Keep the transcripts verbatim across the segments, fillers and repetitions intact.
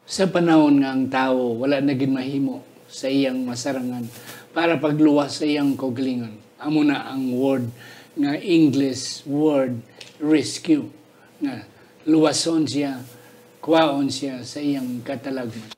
Sa panahon nga ang tawo wala na gid mahimo sa iyang masarangan para pagluwas sa iyang kaugalingon, amo na ang word nga English word rescue, nga luwason siya, kuhaon siya sa iyang katalagman.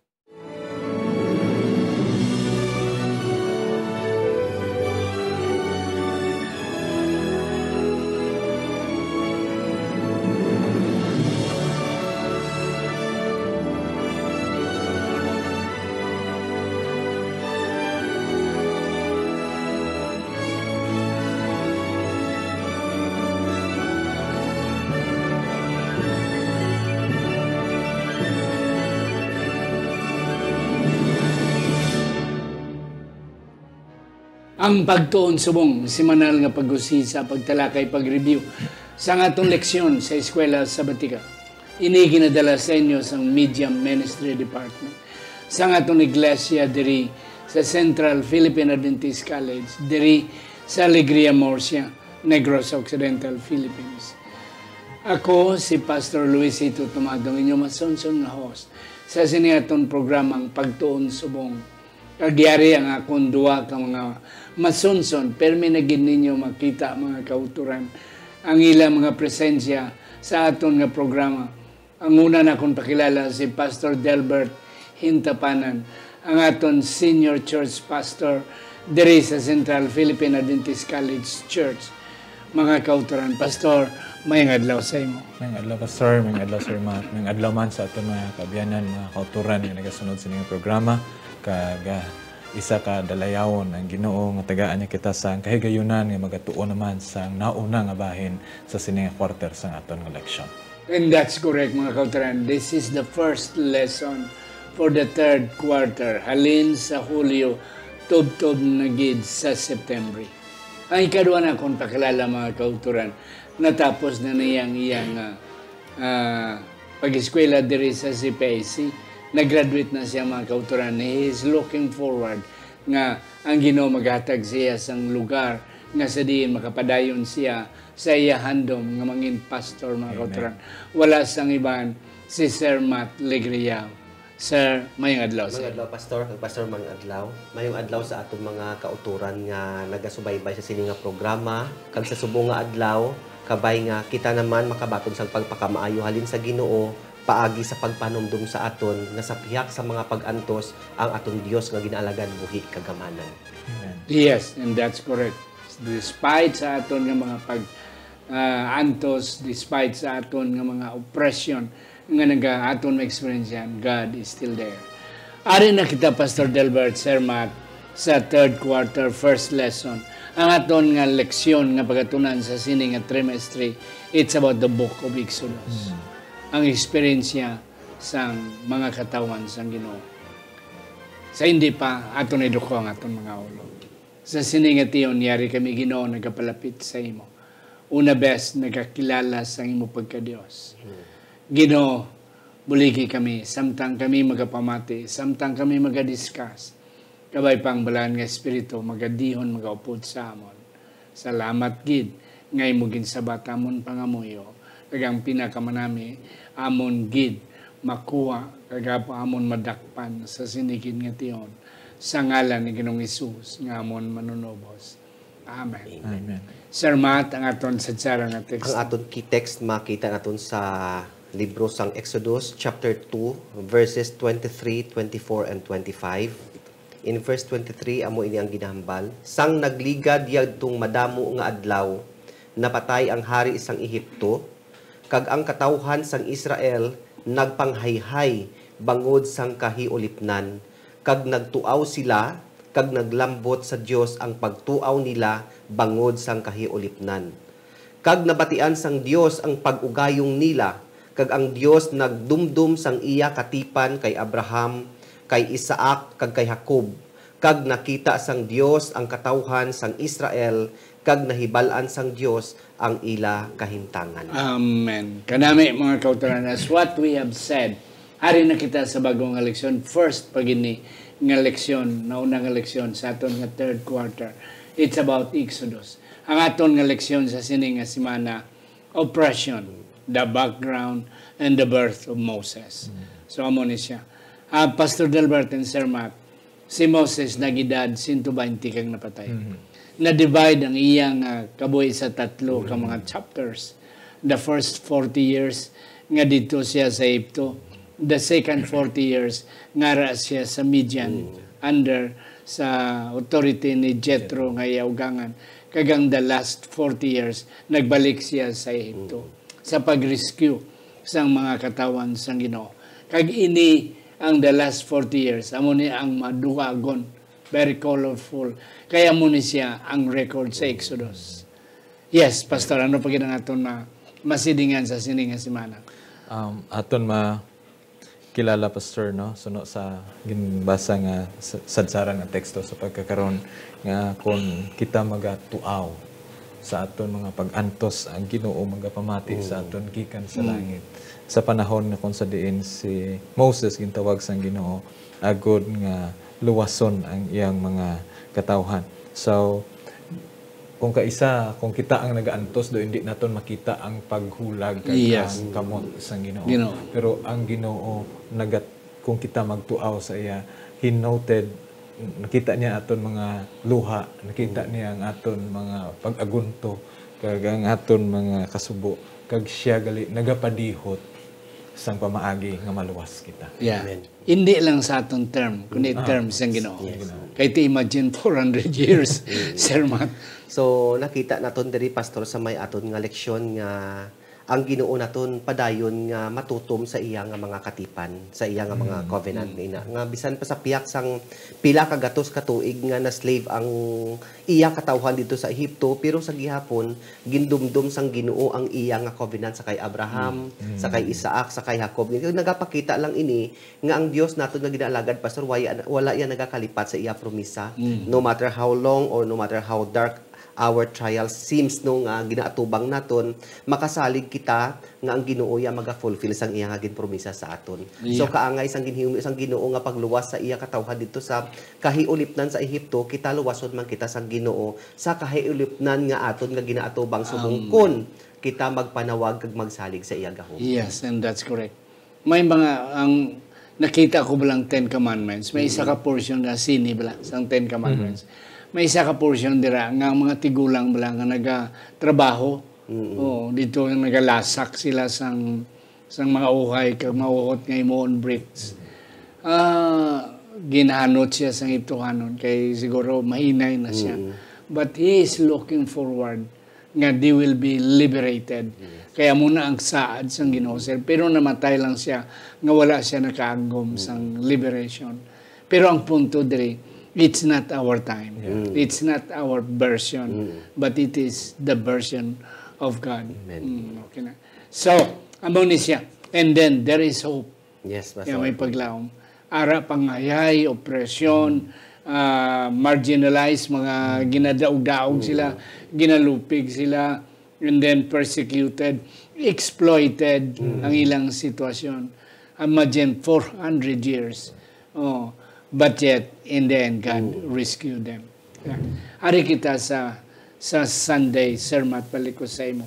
Ang Pagtuon Subong, semanal nga pag-usisa, pagtalakay, pag-review sa aton leksyon sa Eskwela Sabatika. Ini ginadala sa inyo sang Media Ministry Department sa aton iglesia diri sa Central Philippine Adventist College, diri sa Alegria, Murcia, Negros Occidental, Philippines. Ako si Pastor Luisito Tomado, ang inyong masunson nga host sa sini aton programang Pagtuon Subong. Kag yari ang akon duha ka mga masunson, permi na gid ninyo makita, mga kautoran, ang ila mga presensya sa aton nga programa. Ang una nakon pakilala si Pastor Delbert Hintapanan, ang aton senior church pastor diri sa Central Philippine Adventist College Church. Mga kautoran, Pastor, mayong adlaw sa imo. Mayong adlaw, Pastor. Mayong adlaw, Sir Matt. Mayong adlaw man sa aton mga kaabyanan, mga kautoran nga nagasunod sa inyong programa. Kag, ah, isa ka dalayawon ang Ginoo nga tagaan niya kita sang kahigayunan nga magatuon naman sang nauna nga bahin sa sini nga quarter sang aton nga leksyon. And that's correct, mga kautoran. This is the first lesson for the third quarter, halin sa Hulyo tubtob na gid sa September. Ang ikaduha nakon pakilala, mga kautoran, natapos na niya ang iyang, ah, ah, pag-eskwela diri sa C P I C. Nag-graduate na siya, mga kautoran. He is looking forward nga ang Ginoo maghatag siya sang lugar nga sa diin makapadayon siya sa iya handom nga mangin pastor, mga Amen. kautoran. Wala sang iban, si Sir Matt Legriao. Sir, mayong adlaw, sir. Mayong adlaw, Pastor, kag Pastor, mayong adlaw. Mayong adlaw sa aton mga kautoran nga nagasubaybay sa sini nga programa, kag sa subong nga adlaw, kabay nga kita naman makabaton sang pagpakamaayo halin sa Ginoo paagi sa pagpanumdom sa aton nga sa pihak sa mga pag-antos ang aton Dios nga ginaalagad buhi kag gamhanan. Amen. Yes, and that's correct. Despite sa aton nga mga pag, ah, antos, despite sa aton nga mga oppression nga naga-, aton ma-experiencean, God is still there. Ari na kita, Pastor Delbert, Sir Matt, sa third quarter, first lesson. Ang aton nga leksyon nga pagatunan sa sini nga trimestre, it's about the book of Exodus. Hmm. Ang eksperyensya sang mga katawhan sang Ginoo. Sa hindi pa, aton iduko ang aton mga ulo. Sa sini nga tion, yari kami, Ginoo, nagapalapit sa imo. Una bes, nagakilala sang imo pagka-Dios. Hmm. Ginoo, buligi kami, samtang kami magapamati, samtang kami magadiskas. Kabay pa ang Balaan nga Espiritu, magadihon, magaupod sa amon. Salamat gid nga imo ginsabat amon pangamuyo, kag ang pinakamanami amon gid makuha, kag apo amon madakpan sa sini gid nga tion, sa ngalan ni Ginoong Hesus nga amon Manunubos. Amen. Amen. Amen. Sir Matt, ang aton sadsara nga text. Ang aton key text makita naton sa libro sang Exodus, chapter two, verses twenty-three, twenty-four, and twenty-five. In verse twenty-three, amo ini ang ginahambal, "Sang nagligad yadtong madamo nga adlaw, napatay ang hari sang Ehipto, kag ang katawuhan sang Israel nagpanghayhay bangod sang kahiulipnan, kag nagtuaw sila, kag naglambot sa Dios ang pagtuaw nila bangod sang kahiulipnan." Kag nabatian sang Dios ang pag-ugayong nila, kag ang Dios nagdumdom sang iya katipan kay Abraham, kay Isaac, kag kay Jacob, kag nakita sang Dios ang katawuhan sang Israel, kag nahibal-an sang Dios ang ila kahimtangan. Amen. Kanami, mga kautoran, as what we have said, ari na kita sa bag-o nga leksyon. First pa gini nga leksyon, nauna nga leksyon sa aton nga third quarter. It's about Exodus. Ang aton nga leksyon sa sini nga semana, oppression, the background, and the birth of Moses. Mm. So, amo ni siya. Ah, Pastor Delbert and Sir Matt, si Moses nag-edad siyento baynte kag napatay. Mhm. Na-divide ang iyang, ah, kabuhi sa tatlo ka mga chapters. The first forty years nga didto siya sa Egipto. The second forty years nga ara siya sa Midian, under sa authority ni Jethro nga iya ugangan. Kag ang the last forty years, nagbalik siya sa Egipto sa pag-rescue sang mga katawhan sang Ginoo. Kag ini ang the last forty years, amo ni ang madugagon, very colorful. Kay amo ni siya ang record sa Exodus. Yes, Pastor, ano pa gid ang aton ma masidingan sa sini nga semana? Um, aton ma kilala, Pastor, no? Suno sa ginbasa nga sa-, sadsaran nga teksto sa pagkakaron, nga kung kita magatuaw sa aton mga pag-antos, ang Ginoo magapamati sa aton gikan sa langit. Sa panahon nga kung sa diin si Moses gintawag sang Ginoo agud nga luwason ang iyang mga katawhan. So, kung kaisa, kung kita ang nagaantos, do hindi naton makita ang paghulag kag Yes. ang kamot sang Ginoo. Ginoo. Pero ang Ginoo nagat kung kita magtuaw sa iya, he noted, nakita niya aton mga luha, nakita niya ang aton mga pag-agunto, kag ang aton mga kasubo, kag siya gali nagapadihot sang pamaagi nga maluwas kita. Yeah. Amen. Hindi lang sa aton term, kundi Mm. term sang Ginoo. Yes. Kay ti imagine four hundred years, Sir Matt. So, nakita naton diri, Pastor, sa may aton nga leksyon nga ang Ginoo naton padayon nga matutom sa iya nga mga katipan, sa iya nga mga Mm. covenant Mm. nga ina. Nga bisan pa sa pihak sang pila ka gatos ka tuig nga na-slave ang iya katawhan didto sa Egipto, pero sa gihapon, gindumdom sang Ginoo ang iya nga covenant sa kay Abraham, Mm. Mm. sa kay Isaac, sa kay Jacob. Nagapakita lang ini nga ang Dios naton nga ginaalagad, Pastor, wala, wala iya nagakalipat sa iya promisa. Mm. No matter how long or no matter how dark our trial seems, no, nga ginaatubang naton, makasalig kita nga ang Ginoo iya maga-fulfill sang iya nga ginpromisa sa aton. So, Yeah. kaangay sang ginhimo sang Ginoo nga pagluwas sa iya katawhan didto sa kahiulipnan sa Egipto, kita luwason man kita sang Ginoo sa kahiulipnan nga aton nga ginaatubang, subong Amen. kun kita magpanawag kag magsalig sa iya gahom. Yes, and that's correct. May mga, ang nakita ko bala ang Ten Commandments, may isa ka Mm. portion nga sini bala sang Ten Commandments. Mm. May isa ka portion dira nga ang mga tigulang bala nga nagatrabaho, Mm. oo, didto nga nagalasak sila sang, sang mga uhay kag mauhot nga himuon bricks. Ah, ginahanot siya sang Egiptohanon kay siguro mahinay na siya. Mm. But he is looking forward nga they will be liberated. Yes. Kaya amo na ang saad sang Ginoo, sir. Pero namatay lang siya nga wala siya nakaagom Mm. sang liberation. Pero ang punto diri, it's not our time. Yeah. Mm. It's not our version, Mm. but it is the version of God. Amen. Mm, okay na. So, amo ni siya. And then, there is hope. Yes, Pastor. Kaya may paglaom. Ara, pangayay, opresyon, ah, marginalized, mga Mm. ginadaog-daog Mm. sila, ginalupig sila, and then persecuted, exploited Mm. ang ilang sitwasyon. Imagine, four hundred years. Oh, but yet, in the end, God Mm. rescued them. Yeah. Ari kita sa, sa Sunday, Sir Matt, balik ko sa imo.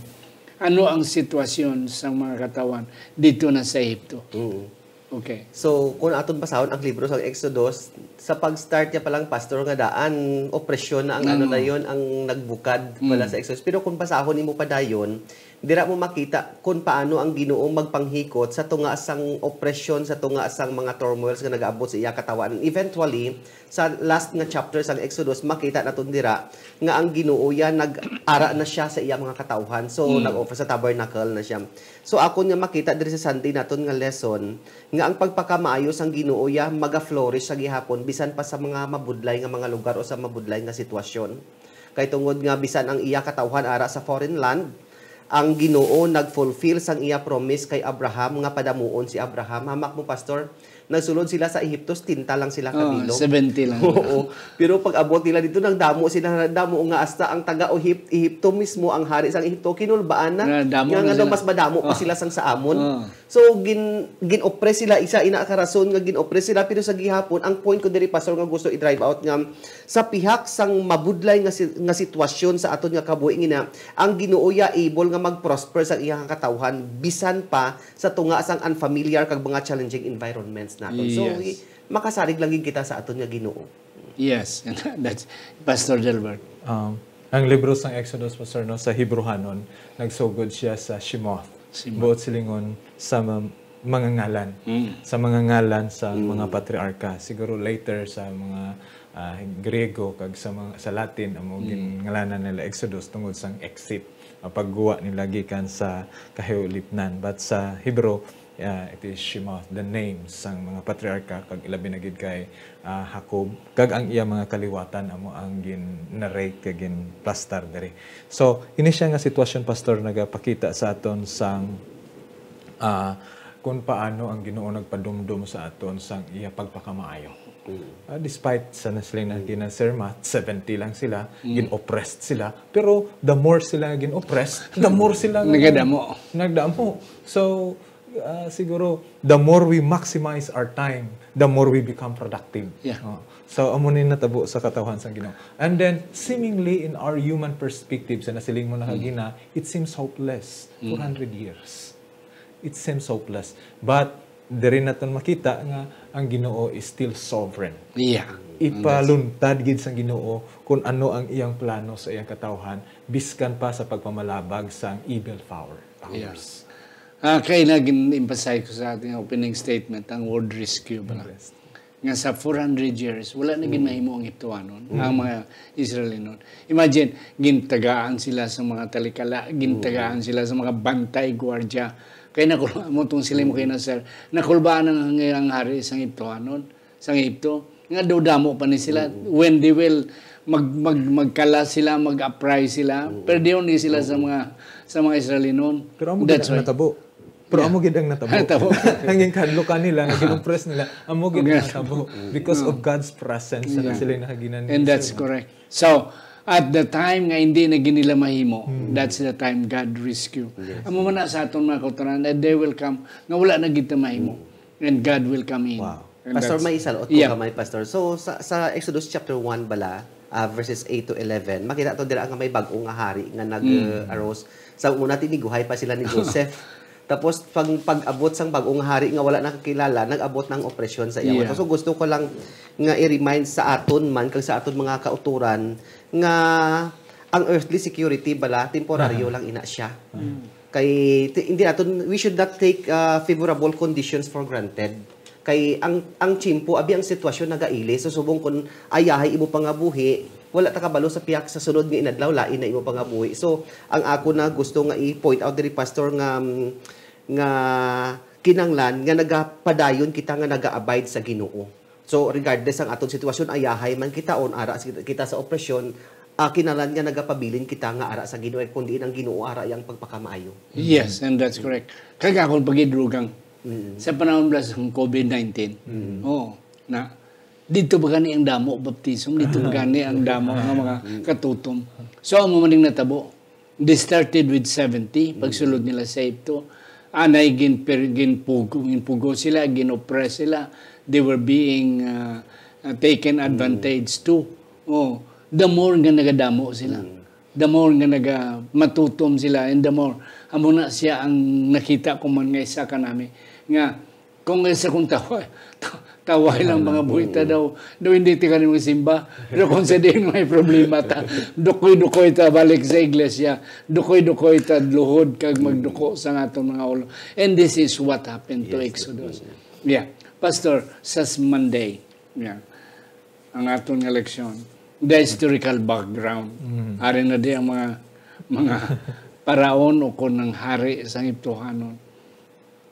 Ano ang sitwasyon sa mga katawhan dito na sa Egipto? Mm. Okay. So, kung aton basahon ang libro sa Exodus, sa pag-start niya pa lang, Pastor, nga daan, opresyon na ang ano Ano? na yon, ang nagbukad pala Mm. sa Exodus. Pero kung basahon nimo pa dayon, dira mo makita kung paano ang Ginoo magpanghikot sa tunga sang opresyon, sa tunga sang mga turmoils nga nagaabot sa iya katawhan. And eventually, sa last nga chapter sang Exodus, makita naton dira nga ang Ginoo ya nag-ara na siya sa iya mga katawhan. So, Mm. nag-offer sa tabernacle na siya. So, akon nga makita diri sa Sunday naton nga lesson, nga ang pagpakamaayo sang Ginoo ya maga-flourish sa gihapon bisan pa sa mga mabudlay nga mga lugar o sa mabudlay nga sitwasyon. Kay tungod nga bisan ang iya katawhan ara sa foreign land, ang Ginoo nag-fulfill sang iya promise kay Abraham nga padamuon si Abraham. Hamak mo, Pastor, nagsulod sila sa Egipto, setenta lang sila ka Oh, bilog. seventy lang. Oo. Pero pag abot nila dito, nagdamo sila, nagdamo nga hasta ang taga Ehip-, Ehipto mismo, ang hari sang Ehipto, kinulbaan na. Nga, damo Nga na nga daw sila. mas madamo pa Oh. sila sang sa amon. Oh. So, gin-, gin-oppress sila, isa ina ka rason nga gin-oppress sila, pero sa gihapon, ang point ko diri, Pastor, nga gusto i-drive out nga sa pihak sang mabudlay nga si-, nga sitwasyon sa aton nga kabuhi nga ina, ang Ginoo ya able nga mag-prosper sa iyang katawhan, bisan pa sa tunga sang unfamiliar kag mga challenging environments. naton. So, Yes. i- makasarig lang gid kita sa aton nga Ginoo. Yes, that's Pastor Delbert. Um, ang libro sang Exodus, Pastor, no, sa Hebrehanon, nagsugod siya sa Shemoth. Shemoth. Buot silingon sa ma- mga ngalan. Mm. Sa mga ngalan sa mga patriarka. Siguro later sa mga ah, Griego kag sa mga sa Latin amo ginngalanan nila Exodus tungod sang exit, ang pagguwa nila gikan sa kahiulipnan. But sa Hebrew, ah, it is Shema, the names sang mga patriarka kag ilabi na gid kay ah, Jacob kag ang iya mga kaliwatan amo ang gin-narrate kag ginplastar diri. So, ini siya nga sitwasyon, Pastor, nagapakita sa aton sang ah, kung paano ang Ginoo nagpadumdom sa aton sang iya pagpakamaayo. Ah, despite sa nasiling na kina Sir Matt, seventy lang sila, gin-oppressed sila, pero the more sila gin-oppressed, the more sila nga Nagadamo. Nagdamo. So, ah, siguro, the more we maximize our time, the more we become productive. Yeah. Oh. So, amo ni natabo sa katawhan sang Ginoo. And then, seemingly, in our human perspective, sa nasiling mo na kagina, it seems hopeless. Four hundred years. It seems hopeless. But diri naton makita nga ang Ginoo is still sovereign. Yeah. Ipaluntad gid sang Ginoo kung ano ang iyang plano sa iyang katawhan, biskan pa sa pagpamalabag sang evil power. Yeah. Ah, kay nag-emphasize ko sa ating opening statement ang word rescue bala. Nga sa four hundred years, wala na gid mahimo ang Egiptohanon, ang mga Israelinon. Imagine, gintagaan sila sa mga talikala, gintagaan sila sa mga bantay, gwardiya. Kay nakulbaan mo tong sila mo kay Nasser, nakulbaan ang, ang hari sa Egiptohanon, sa Egipto. Nga daw damo pa ni sila. When they will mag, mag, magkala sila, mag-apprise sila, pero diyon ni sila sa mga sa mga Israelinon. Pero amo gid That's ang why. Natabo. Pero amo gid ang natabo. Natabo. Ang ginkadlokan nila, nga gin-oppress nila, amo gid ang Okay. natabo because of God's presence na Yeah. sila nakaginan. And that's correct. So, at the time nga hindi na gid nila mahimo, that's the time God rescue. Amo man na sa aton mga kautoran, that they will come, nga wala na gid ta mahimo. And God will come in. Wow. And Pastor, that's- may isa, o Yeah. kamay, Pastor. So, sa, sa Exodus chapter one bala, ah, verses eight to eleven, makita to dira nga may bag-o nga hari nga nag-arose. Sa una, tiniguhay pa sila ni Joseph. Tapos, pag, pag-abot sang bag-o nga hari nga wala nakakilala, nag-abot ng opresyon sa iya. Yeah. So, gusto ko lang nga i-remind sa aton man, kag sa aton mga kauturan, nga ang earthly security bala, temporaryo lang ina siya. Kay ti- hindi naton, we should not take uh, favorable conditions for granted. Kay ang ang tiyempo, abi, ang sitwasyon nagaili. So, subong kun ayahay imo pangabuhi, wala ta kabalo sa piyak sa sunod nga inadlaw, lain na imo pangabuhi. So, ang ako na gusto nga i-point out diri, Pastor, nga mm, nga kinanglan nga nagapadayon kita nga naga-abide sa Ginoo. So, regardless ang aton sitwasyon, ayahay man kita on ara sa- kita sa opresyon, ah, kinanglan nga nagapabilin kita nga ara sa Ginoo, kundi ang Ginoo ara yang pagpakamaayo. Yes, and that's correct. Kaya akong pagidrugang sa panahon bala sang COVID nineteen. Oo. Na, dito ba gani ang damo baptism? Dito ba gani ang damo nga mga katutom? So, ang mga ning natabo, they started with seventy, pagsulod nila sa Egipto. Anay gin, ginpugo, ginpugo sila, gin-oppress sila. They were being uh, uh, taken advantage to. Oh, the more nga nagadamo sila. The more nga naga matutom sila, and the more amo na siya ang nakita ko man nga isa kanami nga kung isa kong tawa, taway lang mga buhita daw, daw hindi ti kani magsimba. Pero kung sa diin may problema ta, dukoy-dukoy ta balik sa iglesia, dukoy-dukoy ta luhod kag magduko sa aton mga ulo. And this is what happened to Exodus. Yeah. Pastor, sa Monday, yeah, ang aton nga leksyon, the historical background. Ari na di ang mga mga paraon o kon ang hari sa Egiptohanon.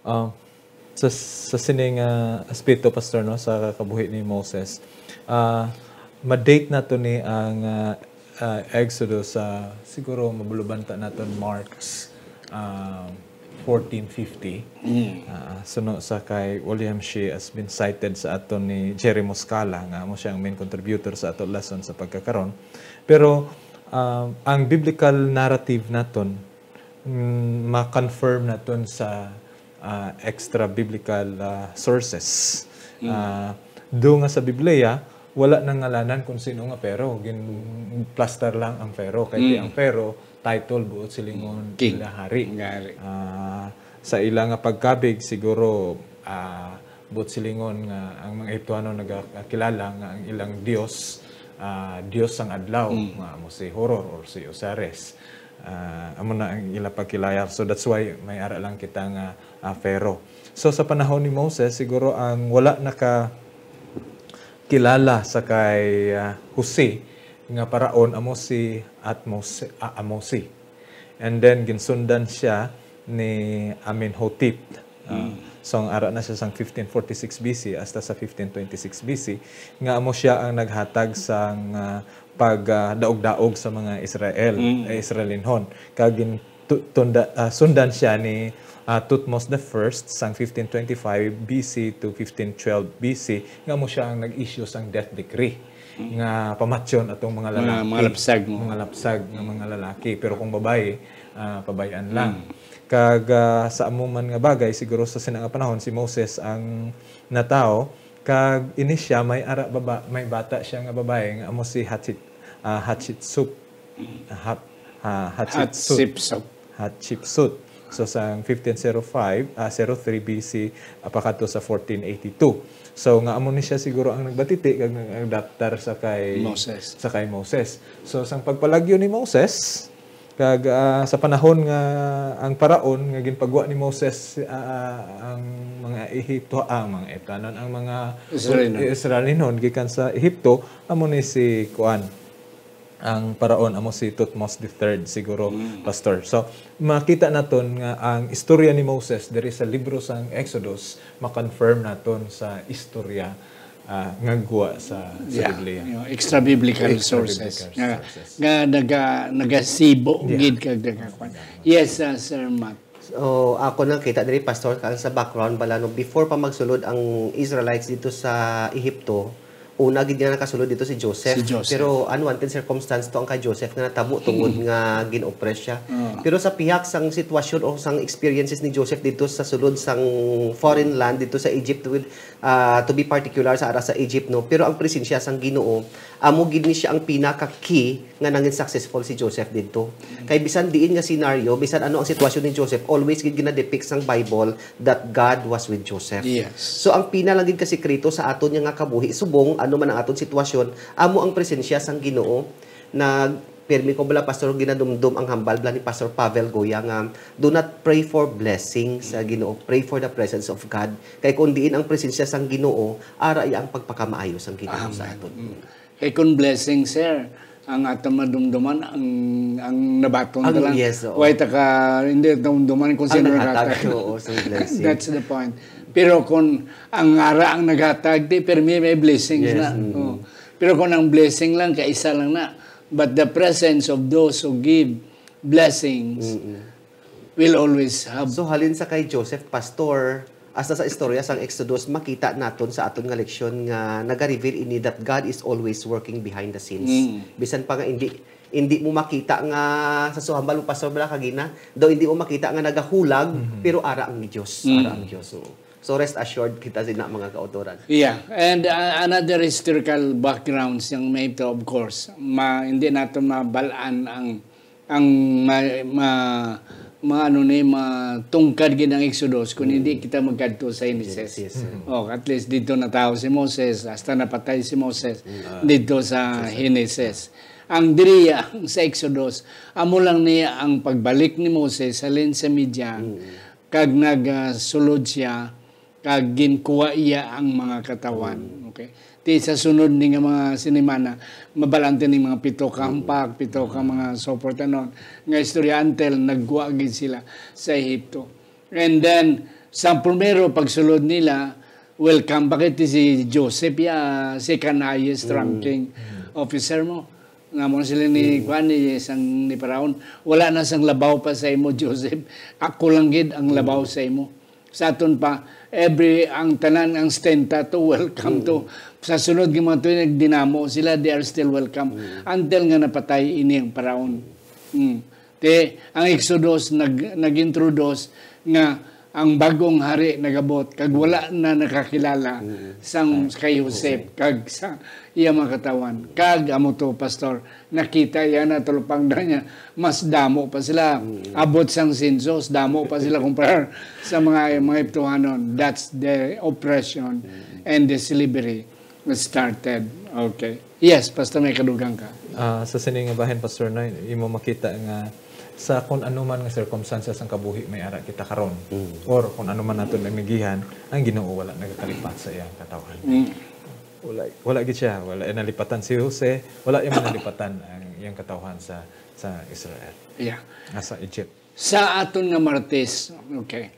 Ah, sa sa sining ah, aspeto, Pastor, no, sa kabuhi ni Moses, ah, ma-date nato ni ang ah, ah, Exodus sa, siguro, mabulubanta naton Marks ah, fourteen fifty. Ah, suno sa kay William Shea has been cited sa aton ni Jerry Muscala, nga amo siya ang main contributor sa aton lesson sa pagkakaron. Pero ah, ang biblical narrative naton mm, ma-confirm naton sa ah, extra biblical ah, sources. Ah, do nga sa Biblia, wala nang ngalanan kung sino nga Pharaoh. Ginplastar lang ang Pharaoh. Kay ang Pharaoh, title, buot silingon, King. Ila hari. Hari. Ah, sa ila nga pagkabig, siguro ah, Buot silingon nga ang mga Ehiptohano nagakilala nga ang ilang dios, ah, dios sang adlaw, Mm. nga amo si Horor or si Osiris. Ah, amo na ang ila pagkilala. So that's why may ara lang kita nga, ah, Pharaoh. So sa panahon ni Moses, siguro ang wala nakakilala sa kay, ah, Jose nga paraon amo si Atmos-, ah, Amosi. And then ginsundan siya ni Amenhotep. Ah, Mm. so ang ara na siya sang fifteen forty-six B C hasta sa fifteen twenty-six B C, nga amo siya ang naghatag sang, ah, pag, ah, daog-daog sa mga Israel, Mm. eh, Israelinhon. Kag gin-, tu-, tunda-, ah, sundan siya ni, ah, Thutmose the First sang fifteen twenty-five B C to fifteen twelve B C, nga amo siya ang nag-issue sang death decree Mm. nga pamatyon atong mga Mga, lalaki, mga lapsag mo. mga lapsag nga mga lalaki. Pero kung babayi, ah, pabay-an lang. Mm. Kag, ah, sa amo man nga bagay, siguro sa sina nga panahon, si Moses ang natawo, kag ini siya may ara baba-, may bata siya nga babayi nga amo si Hatshit-, ah, Hatshepsut. Hat-, ah, Hatshepsut. Hatshepsut. Hatshepsut. So, sa fifteen zero five, ah, zero three B C, ah, pakadto sa fourteen eighty-two. So, nga amo ni siya siguro ang nagbatiti kag nag-adaptar sa kay, Moses. sa kay Moses. So, sang pagpalagyo ni Moses, kag, ah, sa panahon nga ang paraon nga ginpagwa ni Moses, ah, ang mga Ehipto, ah, ang mga Ehiptanon, ang mga Israelinon. Israelinon gikan sa Ehipto, amo ni si kuan, ang paraon amo si Thutmose the Third, siguro, Mm. Pastor. So, makita naton nga ang istorya ni Moses diri sa libro sang Exodus ma-confirm naton sa istorya, ah, nga gwa sa, sa Yeah. Biblia. Yung extra biblical Extra sources biblical nga, sources. nga naga-, nagasibo Yeah. gid kag nagakuan. Yes, ah, Sir Matt. So, ako nang kita diri, Pastor, kang sa background bala, no, before pa magsulod ang Israelites dito sa Ehipto, una gid nga nakasulod dito si Joseph. Si Joseph. Pero unwanted circumstance to ang kay Joseph nga natabo tungod nga gin-oppress siya. Ah. Pero sa pihak sang sitwasyon o sang experiences ni Joseph dito sa sulod sang foreign land dito sa Egypt, with, ah, to be particular sa ara sa Egypt, no. Pero ang presensya sang Ginoo, amo gid ni siya ang pinaka-key nga nangin successful si Joseph didto. Kay bisan diin nga scenario, bisan ano ang sitwasyon ni Joseph, always gid ginadepict sang Bible that God was with Joseph. Yes. So, ang pina lang gid ka sikreto sa aton nga, nga kabuhi, subong ano man ang aton sitwasyon, amo ang presensya sang Ginoo. Nag-, pirmi ko bala, Pastor, ginadumdom ang hambal bala ni Pastor Pavel Goya nga, "Do not pray for blessing sa Ginoo, pray for the presence of God." Kay kung diin ang presensya sang Ginoo, ara iya ang pagpakamaayo sang Ginoo sa Amen. aton. Mm. Kay kun blessing, sir, ang aton madumduman, ang, ang nabaton Ang, ta lang. yes, oo. Way ta ka, hindi ta dumduman kung Ang sino naghatag, naghatag. oo, sa blessing. That's the point. Pero kung ang ara ang naghatag, di, permi may blessings Yes, na. mm. Oo. Pero kung ang blessing lang, kaisa lang na. But the presence of those who give blessings Mm-mm. will always have. So, halin sa kay Joseph, Pastor, hasta sa istorya sang Exodus, makita naton sa aton nga leksyon nga naga-reveal ini that God is always working behind the scenes. Mm. Bisan pa nga hindi, hindi mo makita nga sa suhambal mo, Pastor, bala kagina, daw hindi mo makita nga nagahulag, Mhm. pero ara ang Dios, Mm. ara ang Dios. Oo. So, rest assured kita sina mga kautoran. Yeah, and, uh, another historical background siyang may ito, of course. Ma-, hindi nato mabalaan ang ang ma-, ma-, ma-, ano ni, matungkad gid ang Exodus kung hindi Mm. kita magkadto sa Genesis. Genesis, mm. Oh, at least dito natawo si Moses, hasta napatay si Moses Mm, ah, dito sa sa Genesis. Ang diri, ang sa Exodus, amo lang niya ang pagbalik ni Moses halin sa Midian, Mm. kag nag, ah, sulod siya kag ginkuha iya ang mga katawan. Mm. Okay? Ti sa sunod ni nga mga sinimana, mabalante ning mga pito ka Mm. hampak, pito ka Mm. mga support, ano, nga istorya until nagkuha gid sila sa Ehipto. And then, sa primero pagsulod nila, welcome pa kay ti si Joseph, ya, second highest Mm. ranking Mm. officer mo. Nga mo sila ni, Mm. kuan, ni, sang, ni Paraon, "Wala na sang labaw pa sa imo, Joseph. Ako lang gid ang labaw Mm. sa imo." Sa aton pa, every, ang tanan, ang stenta to, welcome to. Mm. Sa sunod nga mga tuig, nagdinamo sila, they are still welcome. Mm. Until nga napatay ini ang Paraon. Mm. Te, ang Exodus nag-, nag-introduce nga ang bagong hari nagabot, kag wala na nakakilala Mm. sang Sa kay Joseph, Joseph. kag sa iya mga katawhan. Kag amo to, Pastor, nakita iya na talupangdan niya, mas damo pa sila. Mm. Abot sang sensus, damo pa sila kumparar sa mga, mga Eptohanon. That's the oppression Mm. and the slavery started. Okay. Yes, Pastor, may kadugang ka. Ah, sa sini nga bahin, Pastor, na imo makita nga sa kun ano man nga circumstances ang kabuhi may ara kita karon, Mm. or kun ano man naton namigihan, ang Ginoo wala nagakalipat sa iyang katawhan. Mm. Wala, wala gid siya, wala nalipatan si Jose, wala iya man nalipatan ang iyang katawhan sa, sa Israel. Yeah. Ah, sa Egypt. Sa aton nga Martes, okay.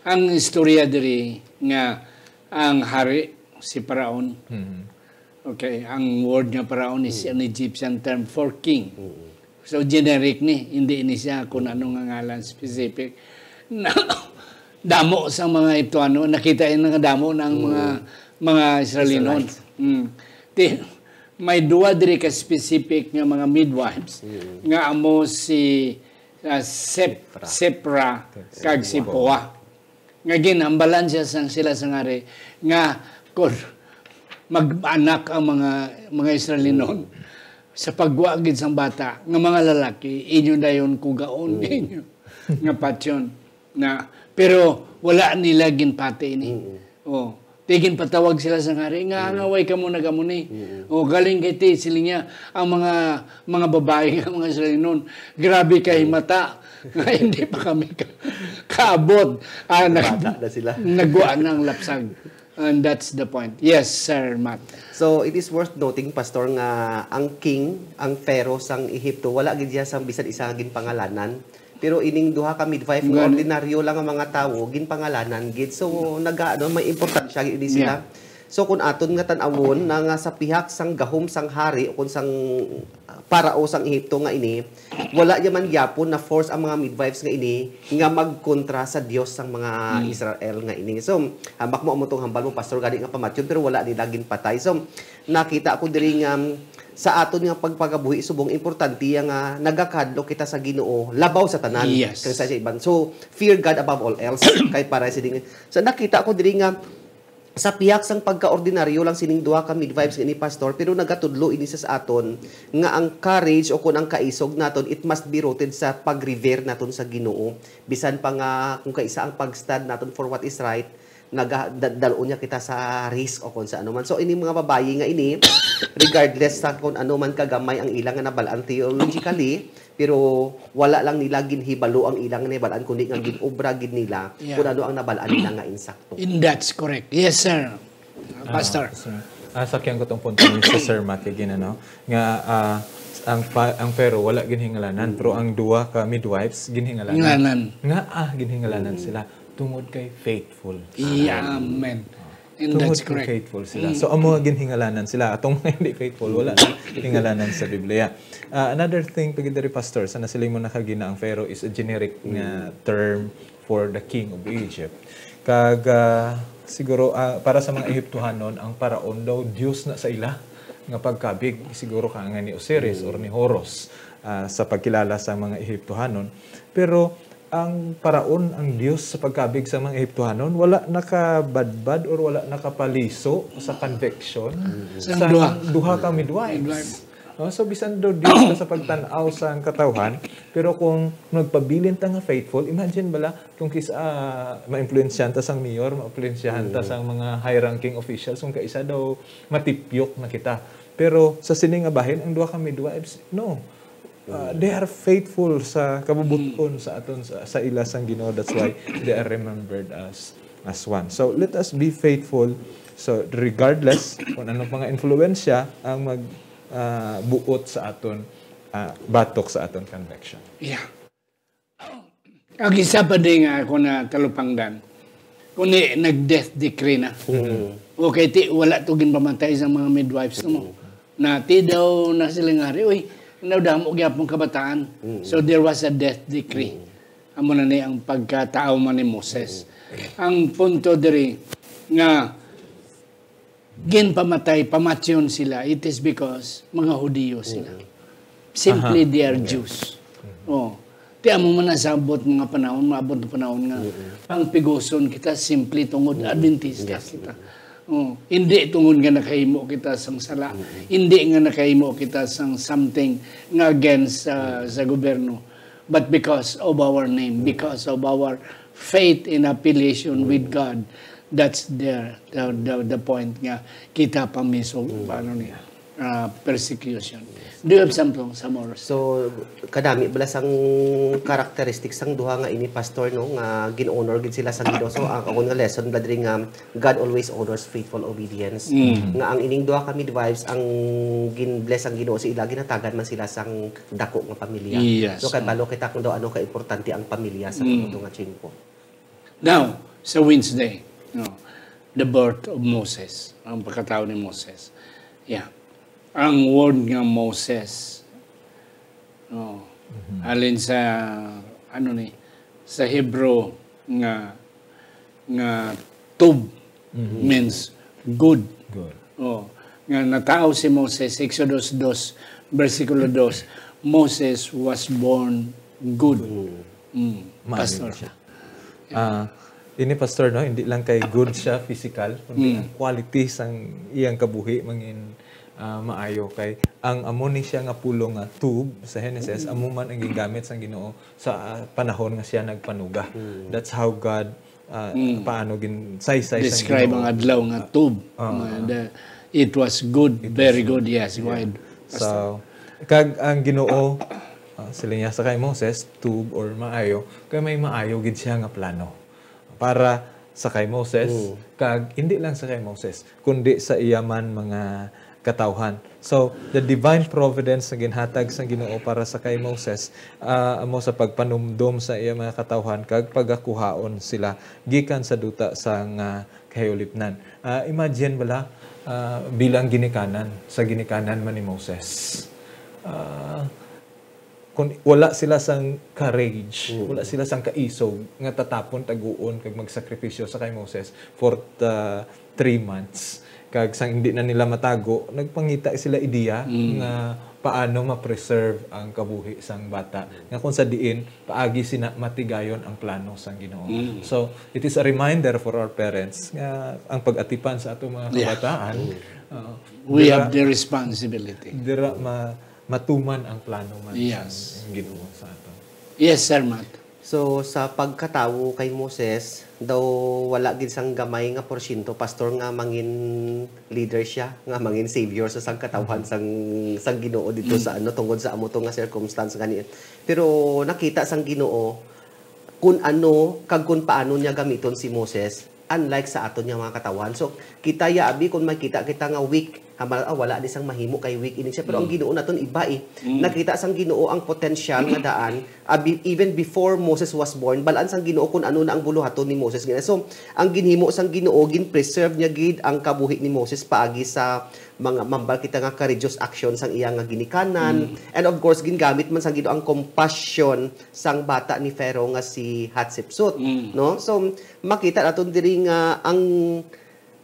Ang istorya diri nga ang hari si Paraon, Mhm. okay, ang word nga Paraon is Mm. an Egyptian term for king. Mm. So, generic ni, hindi ni siya kung ano nga ngalan specific. Na, damo sa mga Eptohanon, nakita yun nga damo na ang mga, Mm. mga Israelinon. Israelites. Mm. Ti-, may duwa diri ka specific nga mga midwives Mm. nga amo si, ah, Sep-, Sipra. Sipra, Sipra. kag si Puah. Puah. Nga ginhambalan siya sang sila sang hari nga kun mag-anak ang mga, mga Israelinon, Mm. sa pagwa gid sang bata nga mga lalaki, inyo dayon kugaon Mm. ninyo nga patyon. Na, pero wala nila ginpati ini. Mm. Oh, di ginpatawag sila sang hari nga Mm. angaway kamo nagamo ni. Mm. Oh, galing kay ti, siling niya, ang mga, mga babayi nga mga Israelinon, grabe kay Mm. mata nga hindi pa kami ka-, kaabot. Ah, nag-, Bata na sila. nagwa na ang lapsag. And that's the point. Yes, Sir Matt. So, it is worth noting, Pastor, nga ang king, ang Pharaoh sang Ehipto, wala gid siya sang bisan isa nga ginpangalanan. Pero ining duha ka midwife nga Gani. ordinaryo lang nga mga tawo, ginpangalanan gid. So, naga-, ano, may importansya gid ini sila. Yeah. So, kung aton nga tan-awon na nga sa pihak sang gahom sang hari o kung sang, ah, parao sang Ehipto nga ini, wala niya man gyapon na force ang mga midwives nga ini nga magkontra sa Dios sang mga Mm. Israel nga ini. So, hambak mo amo tong hambal mo, Pastor, gani nga pamatyon, pero wala nila ginpatay. So, nakita ko diri nga, um, sa aton nga pagpagabuhi subong, importante ya nga nagakadlok kita sa Ginoo labaw sa tanan. Yes. Kag sa, sa iban. So, fear God above all else. Kay para sa ding-, sa nakita ko diri nga, sa pihak sang pagkaordinaryo lang sining duha ka midwives nga ini, Pastor, pero nagatudlo ini sa, sa aton nga ang courage o kun ang kaisog naton, it must be rooted sa pag-revere naton sa Ginoo. Bisan pa nga kung kaisa ang pag-stand naton for what is right, naga-, da-, dal-on niya kita sa risk o kung sa ano man. So, ining mga babayi nga ini, regardless sa kung ano man kagamay ang ilang nga nabal-an theologically, pero wala lang nila ginhibalo ang ilang nahibal-an, kundi nga gin-obra gid nila Yeah. kung ano ang nabal-an nila nga insakto. And that's correct. Yes, sir. Ah, Pastor. sir. Ah, sa kiyang kutong punto ni si Sir Matt, kay gina, no? Nga, ah, ang pa-, ang Pharaoh wala ginhingalanan, Mm. pero ang duha ka midwives ginhingalanan. Ngalanan. Nga, ah, ginhingalanan Mm. sila tungod kay faithful sila. Yeah, amen. And Tungod that's kay correct. faithful sila. Mm. So, amo nga ginhingalanan sila. Atong mga hindi faithful, wala na hingalanan sa Biblia. Ah, another thing, pag diri, Pastor, sa nasiling mo na kagina, ang Pharaoh is a generic nga Mm. term for the king of Egypt. Kag, ah, siguro, ah, para sa mga Ehiptohanon, ang paraon daw Dios na sa ila nga pagkabig, siguro ka nga ni Osiris Mm. or ni Horus, ah, sa pagkilala sa mga Ehiptohanon. Pero ang paraon, ang Dios sa pagkabig sa mga Ehiptohanon, wala nakabadbad or wala nakapaliso sa conviction Sa sa duha. ang duha ka midwives. Midwives. No? So, bisan daw Dios ka sa pagtan-aw sa ang katawhan, pero kung nagpabilin ta nga faithful, imagine bala, kung kis-, ah, maimpluwensyahan ta sang mayor, maimpluwensyahan ta Mm. sang mga high-ranking officials, kung kaisa daw matipyok na kita. Pero sa sini nga bahin, ang duha ka midwives, no. Ah, Mm. they are faithful sa kabubut-on Mm. sa aton, sa, sa ila sang Ginoo. That's why they are remembered as, as one. So, let us be faithful. So, regardless kung anong mga influensya ang mag, ah, buot sa aton, ah, batok sa aton conviction. Yeah. Ang isa pa din nga ako na talupangdan, kundi nag-death decree na. Mm. Okay, ti, wala to ginpamatay sa mga midwives mo. Mm. Na ti daw na sila nga, "Uy, nadamo gyapon kabataan." Mm. So there was a death decree. Mm. Amo na ni ang pagkatao man ni Moses. Mm. Ang punto diri nga ginpamatay, pamatyon sila, it is because mga Hudiyo sila. Mm. Simply, Aha. they are Mm. Jews. Mm. Oh. Ti amo man na sa abot mga panahon, maabot na panahon nga pangpiguson kita, simple tungod Adventista Yes. kita. Oh, hindi tungod nga nakahimo kita sang sala, hindi nga nakahimo kita sang something nga against sa, sa gobyerno, but because of our name, because of our faith and affiliation with God. That's the, the, the, the point nga kita pa mismo, ano niya, ah, persecution. Do you have something, some more? So, kadami bala sang characteristics sang duha nga ini, Pastor, no, nga gin-honor gid sila sang Ginoo. So, ang akon nga lesson bala diri nga God always honors faithful obedience. Mm. Nga ang ining duha ka midwives ang gin-bless ang Ginoo sa ila, ginhatagan man sila sang dako nga pamilya. Yes. So, kay balo kita kung daw ano ka importante ang pamilya sa Mm. pagbuto nga tiyempo. Now, sa Wednesday, no, the birth of Moses, ang pagkatawo ni Moses. Yeah. Ang word nga Moses, no, Mhm. halin sa, ano ni, sa Hebrew nga, nga tub Mhm. means good. Good. Oh, nga natawo si Moses, Exodus dos, bersikulo dos, Moses was born good. Mm. Mm, Maayo Pastor. siya. Ah, ini, Pastor, no, hindi lang kay good siya physical, kundi Mm. ang quality sang iyang kabuhi mangin, ah, maayo. Kay ang amo ni siya nga pulong nga tub sa Genesis, Mm. amo man ang gigamit sang Ginoo sa, ah, panahon nga siya nagpanuga. Mm. That's how God, ah, Mm. paano gin-, saysay sang Describe Ginoo. ang adlaw nga Ah, tub. ah, Uh, ah. the, it was good, It was very good. good, yes, go Yeah. ahead, Pastor. So, kag ang Ginoo, ah, siling niya sa kay Moses, tub or maayo, kay may maayo gid siya nga plano para sa kay Moses, Mm. kag hindi lang sa kay Moses, kundi sa iya man mga katawhan. So, the divine providence nga ginhatag sang Ginoo para sa kay Moses, ah, amo sa pagpanumdom sa iya mga katawhan kag pagakuhaon sila gikan sa duta sang, ah, kahulipnan. Ah, imagine bala, ah, bilang ginikanan, sa ginikanan man ni Moses. Ah, kung wala sila sang courage, Mm. wala sila sang kaisog nga tatapon taguon kag magsakripisyo sa kay Moses for the three months. Kag sang hindi na nila matago, nagpangita sila ideya Mm. nga paano ma-preserve ang kabuhi sang bata. Nga kung sa diin, paagi sina matigayon ang plano sang Ginoo. Mm. So, it is a reminder for our parents nga ang pag-atipan sa atong mga Yeah. kabataan, Mm. uh, We dira have the responsibility. dira ma-, matuman ang plano man Yes. sang Ginoo sa aton. Yes, Sir Matt. So, sa pagkatawo kay Moses, daw wala gid sang gamay nga porsyento, Pastor, nga mangin leader siya, nga mangin savior sa sang katawhan sang, sang Ginoo dito Mm. sa ano, tungod sa amo to nga circumstance gani. Pero nakita sang Ginoo kun ano kag kun paano niya gamiton si Moses, unlike sa aton nga mga katawhan. So, kita ya, abi, kun makita kita nga weak, hamal, "Ah, wala ni sang mahimo kay weak ini siya." Pero ang Mm. Ginoo naton iba, eh. Mm. Nakita sang Ginoo ang potensyal nga daan, abi, even before Moses was born, balaan sang Ginoo kun ano na ang buluhaton ni Moses. Gina-, so, ang ginhimo sang Ginoo, gin-preserve niya gid ang kabuhi ni Moses paagi sa mga, mambal kita nga courageous action sang iya nga ginikanan. Mm. And of course, gingamit man sang Ginoo ang compassion sang bata ni Pharaoh nga si Hatshepsut, Mm. no? So, makita naton diri nga ang,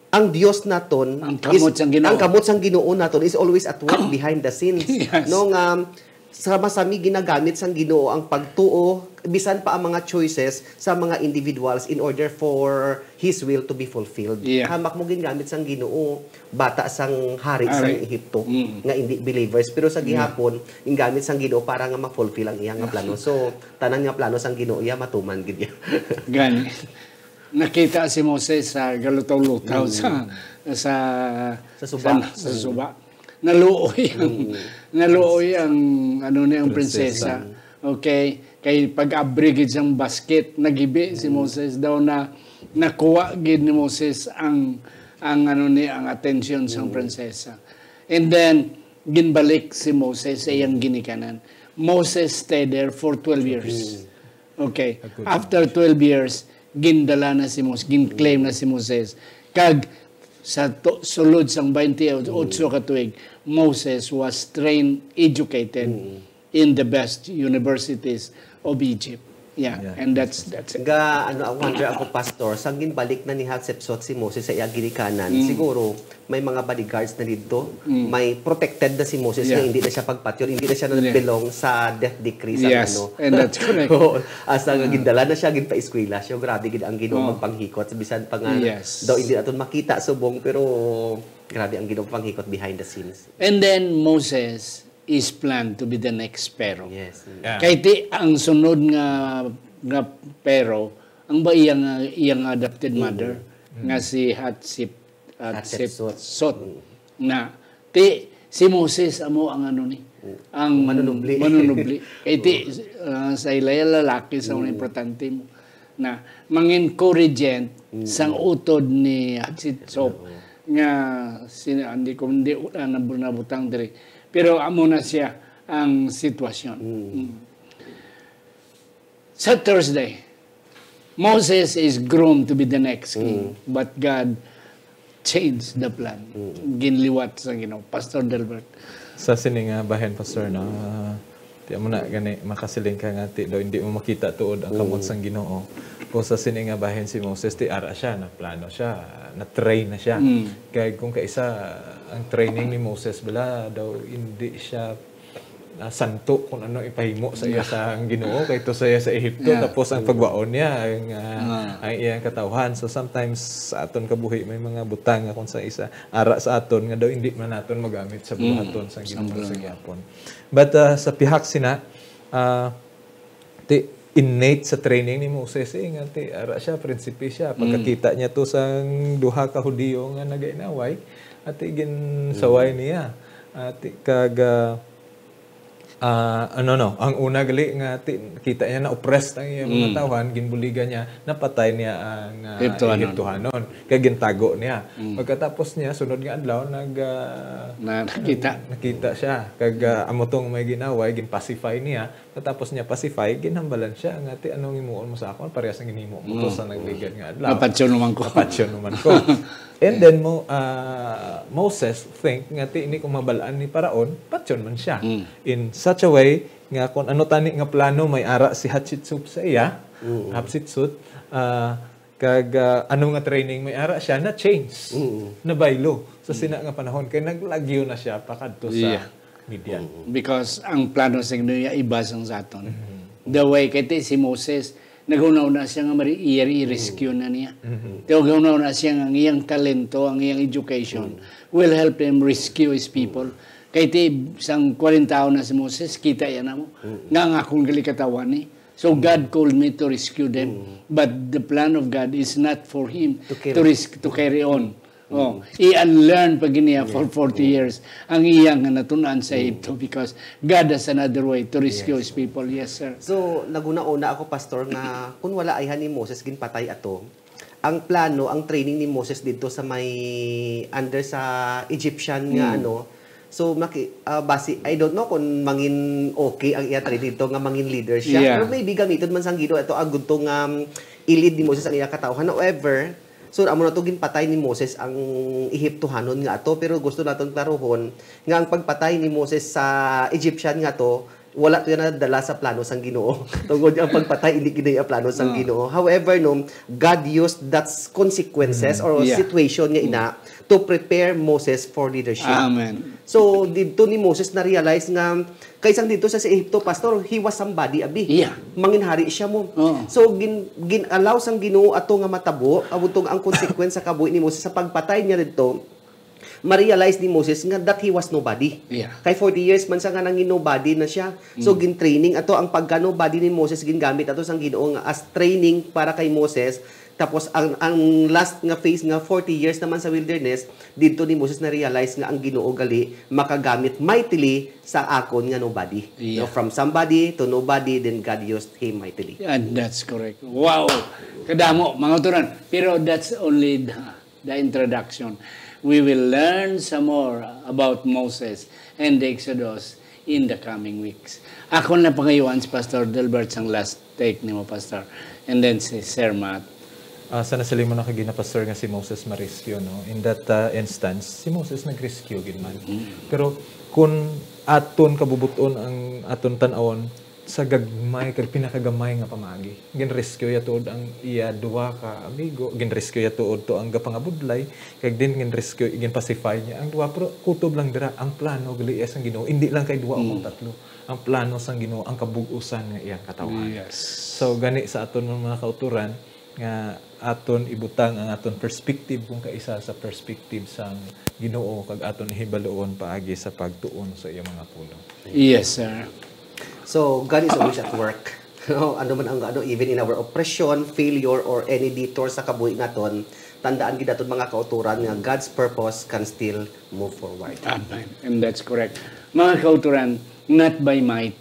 ang Dios naton Ang is, kamot sang Ginoo. ang kamot sang Ginoo naton is always at work behind the scenes, Yes. no? Nga sa masami ginagamit sang Ginoo ang pagtuo, bisan pa ang mga choices sa mga individuals in order for His will to be fulfilled. Yeah. Hamak mo gingamit sang Ginoo, bata sang hari sang Hari. Ehipto, Mm. nga hindi believers, pero sa Yeah. gihapon, gingamit sang Ginoo para nga ma-fulfill ang iya nga plano. So, tanan nga plano sang Ginoo iya matuman gid iya. Gani. Nakita si Moses sa galutaw-lutaw Mm. sa, sa, Sa suba. sa, sa Mm. suba. Naluoy ang, Mm. naluoy ang, ano ni, ang Prinsesa. prinsesa. Okay? Kay pag-abri gid sang basket, nagibi si Mm. Moses daw na nakuha gid ni Moses ang, ang, ano ni, ang atensyon sang Mm. prinsesa. And then, ginbalik si Moses sa iyang ginikanan. Moses stayed there for twelve years. Mm. Okay. A good After twelve years, gindala na si Moses, gin-claim na si Moses. Kag sa to-, sulod sang twenty-eight ka tuig, Moses was trained, educated Mm. in the best universities of Egypt. Yeah, Yeah, and that's that's it. Ga, ano, ang wonder ako, Pastor, sang ginbalik na ni Hatshepsut si Moses sa iyang ginikanan, siguro may mga bodyguards na dito, may protected na si Moses Yeah. na hindi na siya pagpatyon, hindi na siya Yeah. belong sa death decree sa Yes, ano. and that's correct. Oo, asa nga gindala na siya, ginpa-eskwela siya, grabe gid ang Ginoo Oh. magpanghikot, bisan pa nga Yes. daw hindi naton makita subong, pero grabe ang Ginoo panghikot behind the scenes. And then Moses is planned to be the next Pharaoh. Yes. Yeah. Kay ti ang sunod nga nga Pharaoh, ang ba iyang iyang adopted mother nga si Hatshep Hatshepsut. Hatshepsut. Na ti si Moses amo ang ano ni ang Manunubli. manunubli. Kay ti ah, sa ilay lalaki sa mga importante mo na mangin co-regent sang utod ni Hatshepsut nga sina hindi ko hindi uh, nabutang diri. Pero amo na siya ang sitwasyon. Mm. Sa Thursday, Moses is groomed to be the next king, but God changed the plan. Ginliwat sa Ginoo. Pastor Delbert. Sa sini nga bahin, Pastor, no? Ah, ti mo na gani makasiling ka nga ti daw hindi mo makita tuod ang kamot sang Ginoo. Kung sa sini nga bahin si Moses, ti ara siya, na plano siya, na train na siya. Kay kung kaisa ang training ni Moses bala daw hindi siya ah, santo kung ano ipahimo sa iya sa ang Ginoo kay to sa iya sa Ehipto, tapos ang pagbaon niya ang ah, ang iyang katawhan. So sometimes sa aton kabuhi may mga butang nga kung sa isa ara sa aton nga daw hindi man naton magamit sa buhaton sa Ginoo sa gyapon. But ah, sa pihak sina ah, ti innate sa training ni Moses eh, nga ti ara siya prinsipe siya, pagkakita niya to sang duha ka Hudiyo nga nagainaway, ati ginsaway niya ati kag ah, ah, ano no, ang una gali nga ti, kita niya na oppressed ang iyang mga tawhan, ginbuligan niya, napatay niya ang ah, Ehiptohanon. Ehiptohanon, kag gintago niya. Pagkatapos niya, sunod nga adlaw nag ah, Na nakita. Nakita siya. Kag ah, amo tong may ginaway, gin-pacify niya. Katapos niya pacify, ginhambalan siya nga ti anong himuon mo sa akon, parehas ang ginhimo mo to sa nagligad nga adlaw. Napatyon naman ko. Napatyon naman ko. And then mo ah, Moses think nga ti ini kung mabalaan ni Paraon, patyon man siya. In such a way nga kung ano tani nga plano may ara si Hatshepsut sa iya, Hatshepsut, ah, kag ah, ano nga training may ara siya na change, nabaylo sa sina nga panahon kay naglagyo na siya pakadto sa Yeah. Midian. Because ang plano sa Ginoo iya iba sang sa aton. The way kay ti si Moses, naghunaw na siya nga mari iya i-rescue na niya. Naghunaw na siya nga ang iyang talento, ang iyang education will help him rescue his people. Kay ti sang forty taon na si Moses, kita yan mo. Nga ang akong gali katawhan ni. So God called me to rescue them. But the plan of God is not for him To carry. to risk to carry on. Oh, i-unlearn pa gid niya for forty years ang iya nga natun-an sa Ehipto because God has another way to rescue His people. Yes, sir. So, naguna-una ako, Pastor, nga kung wala ayhan ni Moses ginpatay ato, ang plano, ang training ni Moses dito sa may under sa Egyptian nga ano, so maki, ah, basi, I don't know kung mangin okay ang iya training dito nga mangin leader siya. Yeah. Pero maybe gamiton man sang Ginoo ito ang gudto nga um, i-lead ni Moses ang iya katawhan. However, so amo na to ginpatay ni Moses ang Ehiptohanon nga ato, pero gusto naton klarohon nga ang pagpatay ni Moses sa Egyptian nga to wala to yan nadala sa plano sang Ginoo. Tungod ang pagpatay hindi gid ang plano sang Ginoo. However, no, God used that consequences or Yeah. situation nga ina to prepare Moses for leadership. Amen. So didto ni Moses na-realize nga kay sang didto sa, sa Ehipto, Pastor, he was somebody abi. Yeah. Manginhari siya mo. Oo. So gin gin-allow sang Ginoo ato nga matabo, abutong ang consequence sa kabuhi ni Moses sa pagpatay niya didto. Ma-realize ni Moses nga that he was nobody. Yeah. Kay forty years man siya nga nangin nobody na siya. So gin-training ato ang pagka nobody ni Moses, gingamit ato sang Ginoo nga as training para kay Moses. Tapos ang ang last nga phase nga forty years naman sa wilderness, didto ni Moses na-realize nga ang Ginoo gali makagamit mightily sa akon nga nobody. Yeah. No, from somebody to nobody, then God used him mightily. And that's correct. Wow! Kadamo, mga turan. Pero that's only the, the introduction. We will learn some more about Moses and the Exodus in the coming weeks. Ako na pangayuan si Pastor Delbert sang last take nimo, Pastor. And then si Sir Matt. Ah, sa nasiling mo na kagina, Pastor, nga si Moses ma-rescue, no? In that ah, instance, si Moses nag-rescue gid man. Pero kung aton kabubuton ang aton tan-awon, sa gagmay kag pinakagamay nga pamaagi. Gin-rescue ya tuod ang iya duha ka amigo, gin-rescue ya tuod to ang gapangabudlay, kag din gin-rescue, gin-pacify niya ang duha. Pero kutob lang dira, ang plano gali iya sang Ginoo, hindi lang kay duha o Mm. tatlo. Ang plano sang Ginoo, ang kabug-usan nga iyang katawhan. Yes. So, gani sa aton nga mga kauturan, nga aton ibutang ang aton perspective kung kaisa sa perspective sang Ginoo, kag aton ihibaluon paagi sa pagtuon sa iya mga pulong. Yes, sir. So, God is always at work. No, ano man ang ano, even in our oppression, failure, or any detour sa kabuhi naton, tandaan gid naton, mga kauturan, nga God's purpose can still move forward. Amen. And that's correct. Mga kauturan, not by might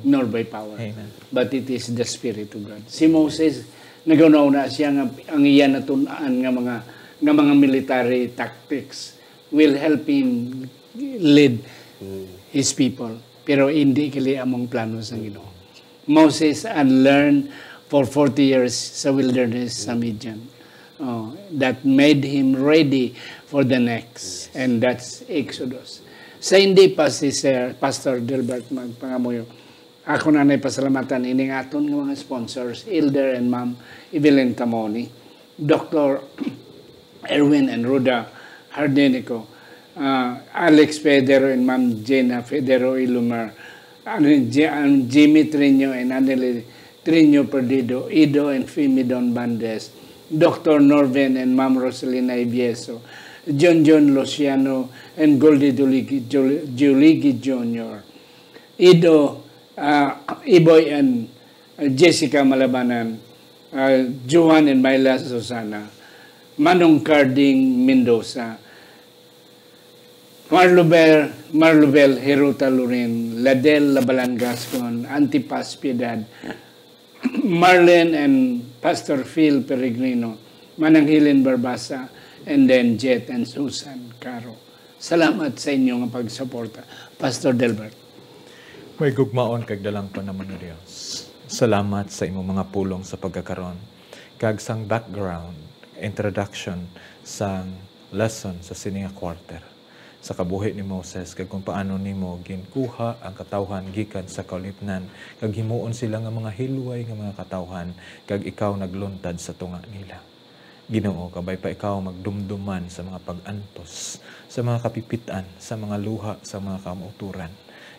nor by power, Amen. but it is the Spirit of God. Si Moses, naguna-una siya nga ang iya natun-an nga mga, nga mga military tactics will help him lead Mm. his people. Pero hindi kini among plano sa Ginoo. Moses unlearned for forty years sa wilderness sa Midian. Oh, that made him ready for the next. Yes. And that's Exodus. Sa hindi pa si Sir Pastor Delbert magpangamuyo, ako na nay pasalamatan ining aton nga mga sponsors, Elder and Ma'am Evelyn Tamoni, Doctor Erwin and Rhoda Hardenico, ah, Alex Federo and Ma'am Jenna Federo Ilumar, ang, J- ang Jimmy Trino and Anneli Trino Perdido, Ido and Fimi Don Bandes, Doctor Norvin and Ma'am Rosalina Ibieso, John John Luciano and Goldie Juligi, Jul- Juligi Junior, Ido, ah, Iboy and, ah, Jessica Malabanan, ah, Johan and Myla Susana, Manong Carding Mendoza, Marlubel, Marlubel Heruta Lorin, Ladel Labalan Gascon, Antipas Piedad, Marlene and Pastor Phil Peregrino, Manang Helen Barbasa, and then Jet and Susan Caro. Salamat sa inyo nga pagsuporta. Pastor Delbert. May gugmaon kag dalang panamon nga Dios. Salamat sa imong mga pulong sa pagkakaron, kag sang background, introduction sang lesson sa sini nga quarter, sa kabuhi ni Moses, kag kung paano nimo ginkuha ang katawhan gikan sa kaulipnan, kag himuon sila nga mga hilway nga mga katawhan, kag ikaw nagluntad sa tunga nila. Ginoo, kabay pa ikaw magdumduman sa mga pag-antos, sa mga kapipit-an, sa mga luha, sa mga kamauturan.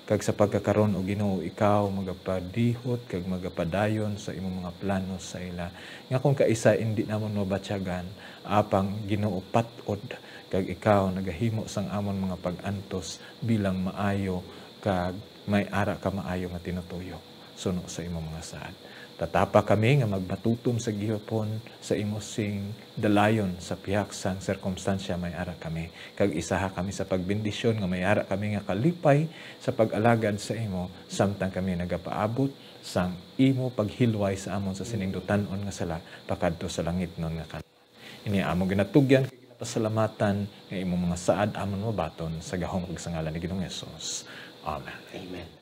Kag sa pagkakaron, O Ginoo, ikaw magapadihot kag magapadayon sa imong mga plano sa ila, nga kung kaisa indi namon mabatyagan, apang Ginoo, pat-od, kag ikaw nagahimo sang amon mga pag-antos bilang maayo, kag may ara ka maayo nga tinutuyo suno sa imong mga saad. Tatapa kami nga magmatutom sa gihapon sa imo sing dalayon sa pihak sang sirkumstansya may ara kami, kag isaha kami sa pagbendisyon nga may ara kami nga kalipay sa pag-alagad sa imo, samtang kami nagapaabot sang imo paghilway sa amon sa sining dutan-on nga sala pakadto sa langitnon nga kan-, ini among ginatugyan kag ginapasalamatan nga imong mga saad amon mabaton sa gahom kag sa ngalan ni Ginoong Hesus. Amen. Amen.